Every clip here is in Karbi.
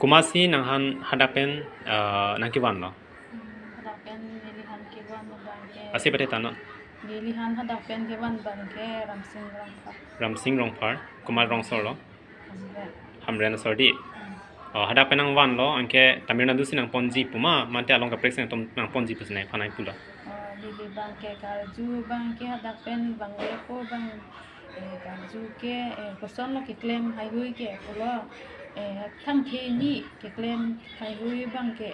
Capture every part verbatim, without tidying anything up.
Masi nangphan hadak pen, eh, nangkevanlo? Hmm, hadak pen nelihan kevan abang ke. Ase pate tano. Nelihan hadak pen kevan abang ke Ramsing Rongphar. Ramsing Rongphar, komat rongsorlo? Hamren. Hamren asor di. Hmm. Oh, hadak pen nangvanlo, anke Tamil Nadu si nangponji pu ma, mate along kaprek si nangtom-, nangponji pusi nangphan nangpulo? Oh, neli abang ke karju abang ke hadak pen abang lepo abang, eh, karju ke, eh, kosonlo keklem haihui ke pulo, eh, thangthe ni keklem haihui abang ke.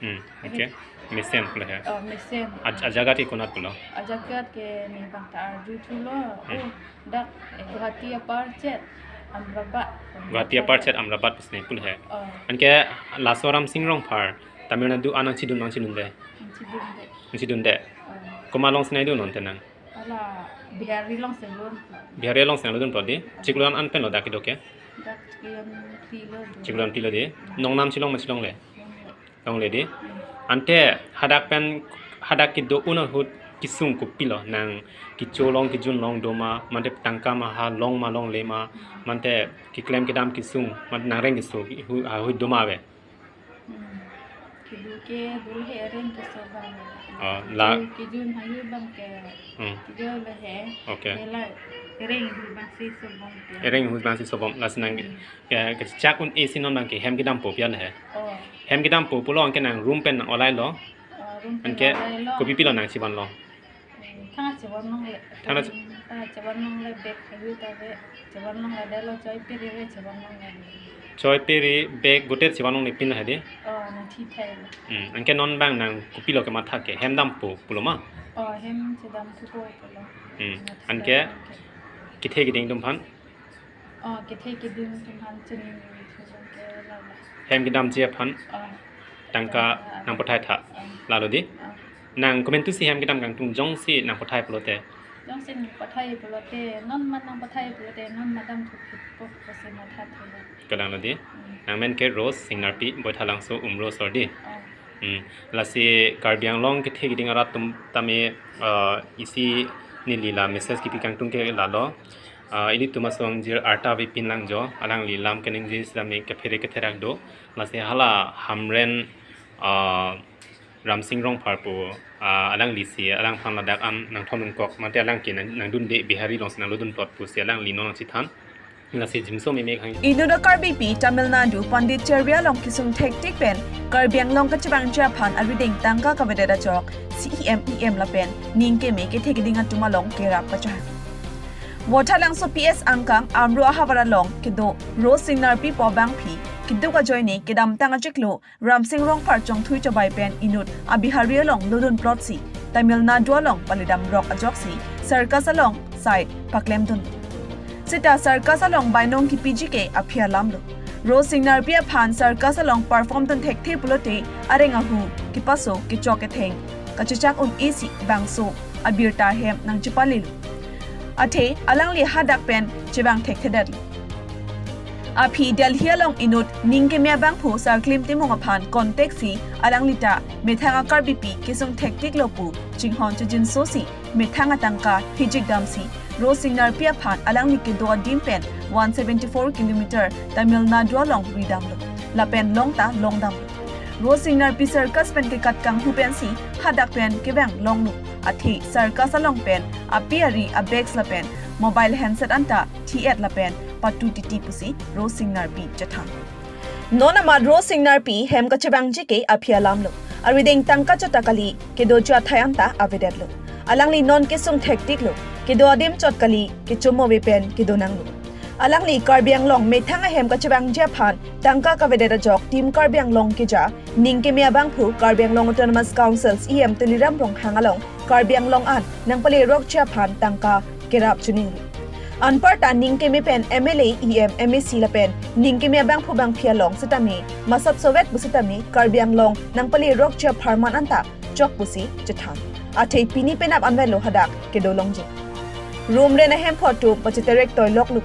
Hmm, okay. Mesen pulo he. Oh, mesen. Aj-, ajaga ke konat pulo? Ajaga ke ne abang ta arjuthulo. Hmm. Oh, dak, eh, Guwahati aparchet Amrabat. Guwahati aparchet Amrabat pusi ne pulo he. Oh. Anke laso Ramsing Rongphar Tamil Nadu an nangchedun nangchedunde? Nangchedunde. Nangchedunde. Oh. Komat along si nangdun non tenang? Hala Bihari along si nangdun. Bihari along si nangdun pulo di? Chiklo an an penlo dak kedo ke? Dak chiklo an phli lo. Chiklo an phli lo di? Hmm. Nongnam chelong ma chelongle? Chelongle. Longle di. Ante hadak pen, hadak kedo-un ahut kesung kopilo, nang kecho long kejun long doma, mate tangka maha long ma longle ma, mate keklem kedam kesung, mate nangreng keso hu-, ahut doma ave? Hmm. Kedo ke dul he, reng keso abang. Oh, la. Kecho kejun haihui abang ke. Hmm. Kedo le he. Okay. Ke la reng hui abang si sobom ke. Reng hui abang si sobom, lasi nang. Hmm. Ke, kechak un-e si non abang ke hem kedampo pi an he? Oh. Hem kedampo pulo anke nang room pen nang olailo? Oh, room pen. Anke olailo. Kopi pilo nangchevanlo? Hmm, thang chevan longle. Thang che- Thang chevan longle bag haihui ta ave. Chevan longle detlo choi peri ave chevan longle. Choi peri bag goter chevan longle pin hadi? Oh, nangthithailo. Hmm, anke non abang nang kopilo kematha ke hem dampo pulo ma? Oh, hem chedamthupo pulo. Hmm, matha anke? Anke kethe keding atum aphan? Oh, kethe keding atum aphan chinine thu abang ke lala. Hem kedamji aphan? Oh. Tangka, ah, nangpathai tha. Ah. Lalo di? Ah. Nang komantu si hem kedam kangtung, jongsi nangpathai pulote? Jongsi nangpathai pulote, non ma nangpathai pulote, non ma damthu phitpo pusi mathathulo. Kalanglo di? Hmm. Nangmen ke Rose Singnarpi, Boithalangso Umroi asor di? Oh. Hmm. Lasi Karbi Anglong kethe keding arat atum tame, ah, isi neli la message kepi kangtung ke lalo. Ah, ilitum asong jir arta avepin lang jo, alangli lam keningje sitame kephere ketherak do. Lasi hala Hamren, ah, Ramsing Rongphar pu, ah, alangli si, alangphan ladak an nangthondun kok, mate alang ke nang, nangdunde Bihari along si nanglodun plot pusi alangli non nangchethan. Lasi jimso meme khang. Inut a Karbipi Tamil Nadu Pondicherry along kesung thektik pen Karbi Anglong kachevangji aphan arideng tangka kavedet ajok C E M, E M lapen ning keme kethe keding atum along kerap kachehang. Boithalangso P S angkang Amro ahavar along kedo Rose Singnarpi pu abangpi keduk ajoine kedamtang achiklo Ramsing Rongphar chongthui chobai pen inut a Bihari along lodun plot si Tamil Nadu along palidam rok ajoksi circus along sai paklemdun. Seta circus along bainong kepiji ke aphi alamlo. Rose Singnarpi aphan circus along perform dun thekthe pulote areng ahu kepaso kechok ketheng kachechak un-e si bangso abirta hem nangchepalilo. Athe alangli hadak pen chevang thekthedetlo. Aphi Delhi along inut ning keme abangphu Sarklim Timung aphan contact si alangli ta methang a Karbipi kesung thektiklo pu chinghon chejinso si methang atangka hijik damsi Rose Singnarpi aphan alangli kedo adim pen one seventy-four kilometer Tamil Nadu along ridamlo. Lapen long ta longdamlo. Rose Singnarpi circus pen kekat kanghu pensi hadak pen kevang longlo. Athe circus along pen api ari a bags lapen mobile handset anta thi-et lapen patu titi pusi Rose Singnarpi chethan. Non amat Rose Singnarpi hem kachevangji ke aphi alamlo. Arideng tangka chot ta kali, kedoji athai anta avedetlo. Alangli non kesung thektiklo, kedo adim chot kali, kechomo ave pen kedo nanglo. Alangli Karbi Anglong methang ahem kachevangji aphan tangka kavedet ajok Team Karbi Anglong keja ning keme abangphu Karbi Anglong Autonomous Council C E M Tuliram Ronghang along Karbi Anglong an nangpalerokji aphan tangka kerap chiningri. Anparta ning keme pen M L A, E M, M A C lapen ning keme abangphu bangphi along sitame masap sovet pusitame Karbi Anglong nangpalerokji apharman anta chok pusi chethan. Athe pini penap anvetlo hadak kedo longji. Room rent ahem pho atum pacheterek toiloklo.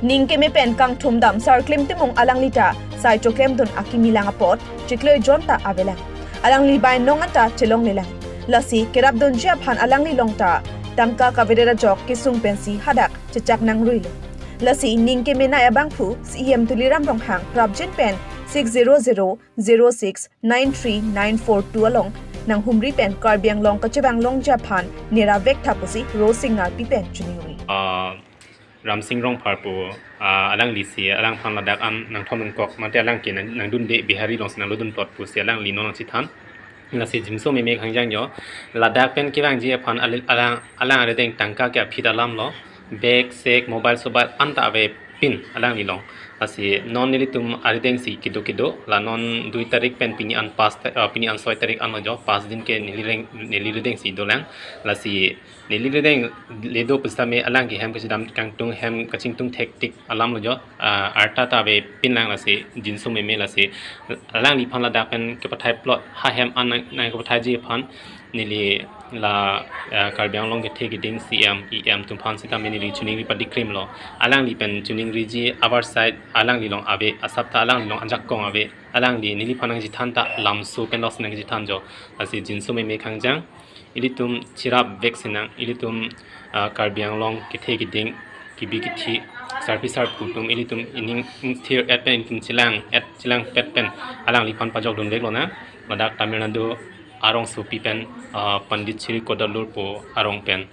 Ning keme pen kangthum dam Sarklim Timung alangli ta sai choklemdun akimi lang apot chiklo ejon ta avelang. Alangli bainong anta chelonglelang. Lasi kerapdunji aphan alangli along ta tangka kavedet ajok kesung pensi hadak chechak nangruilo. Lasi ning kemenei abangphu C E M Tuliram Ronghang prapjin pen six zero zero zero six nine three nine four two along nanghumri pen Karbi Anglong kachevang longji aphan nera vek tha pusi Rosing Ngarpi pen choningri. Ah, Ramsing Rongphar pu, ah, alangli si alangphan ladak an nangthom nangkok mate alang ke nang, nangdunde Bihari alongsi nanglodun plot pusi alangli non nangchethan. Lasi Jinso Meme Khangjang jo ladak pen kevangji aphan ali-, alang, alang arideng tangka ke aphi alam lo, bag, sek, mobile sobal anta avepin alanglilong. Lasi non nelitum arideng si kedo kedo, la non dui tarik pen pini an pas ta-, ah, pini an soi tarik anlo jo, pas din ke neli reng, neli rideng si dolang. Lasi neli rideng le do pusitame alang ke hem kachedam kangtung, hem kachingtung thektik alam lo jo, ah, arta ta avepin lang. Lasi Jinso Meme, lasi alangliphan ladak pen kepathai plot ha hem an nang, nangkepathaiji aphan neli la, ah, Karbi Anglong kethe keding C E M, E M atum aphan sitame neli choningri padikrim lo. Alangli pen choningriji abar side alanglilong ave, asap ta alanglilong ajakong ave. Alangli neliphan nangchethan ta lamso pen longsi nangchethan jo. Lasi Jinso Meme Khangjang, ilitum cherap vek sinang, ilitum, ah, Karbi Anglong kethe keding, kebi kethe, sarpi sarpo atum, ilitum ining thir et pen ilitum chelang et, chelang pet pen alangliphan pajokdun vek lonang. Ladak Tamil Nadu arongsopi pen, ah, Pandit Sri Kodallur pu arong pen,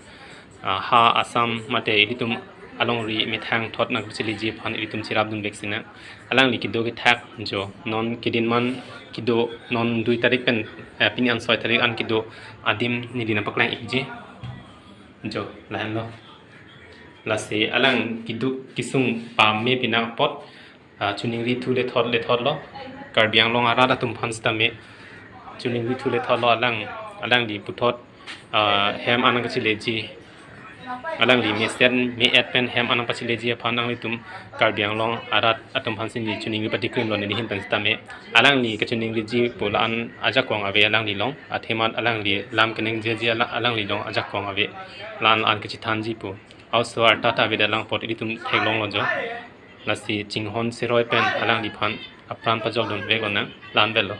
ah, ha Assam mate ilitum alongri methang thot nangpacheleji aphan ilitum cherapdun vek sinang. Alangli kedo kethak jo, non kedinman kedo, non dui tarik pen, eh, pini an soi tarik an kedo adim neli nangpaklang ikji jo, lahenlo. Lasi alang keduk kesung pame pina apot, ah, choningri thu lethot lethot lo. Karbi Anglong arat atum aphan sitame choningri thu lethot lo alang, alangli puthot, ah, hem an nangkacheleji, alangli mesen me-et pen hem an nangpacheleji aphan nanglitum Karbi Anglong arat atum aphan si neli choningri padikrim lo neli ahin pen sitame. Alangli kachoningriji pu la-an ajakong ave alanglilong, athemat alangli lam keningjeji ala-, alanglilong ajakong ave, la-an an kachethanji pu. Aoso arta ta avedet lang apot ilitum theklong lo jo. Lasi chinghon cheroi pen alangliphan apran pajokdun vek lonang, la-an vet lo.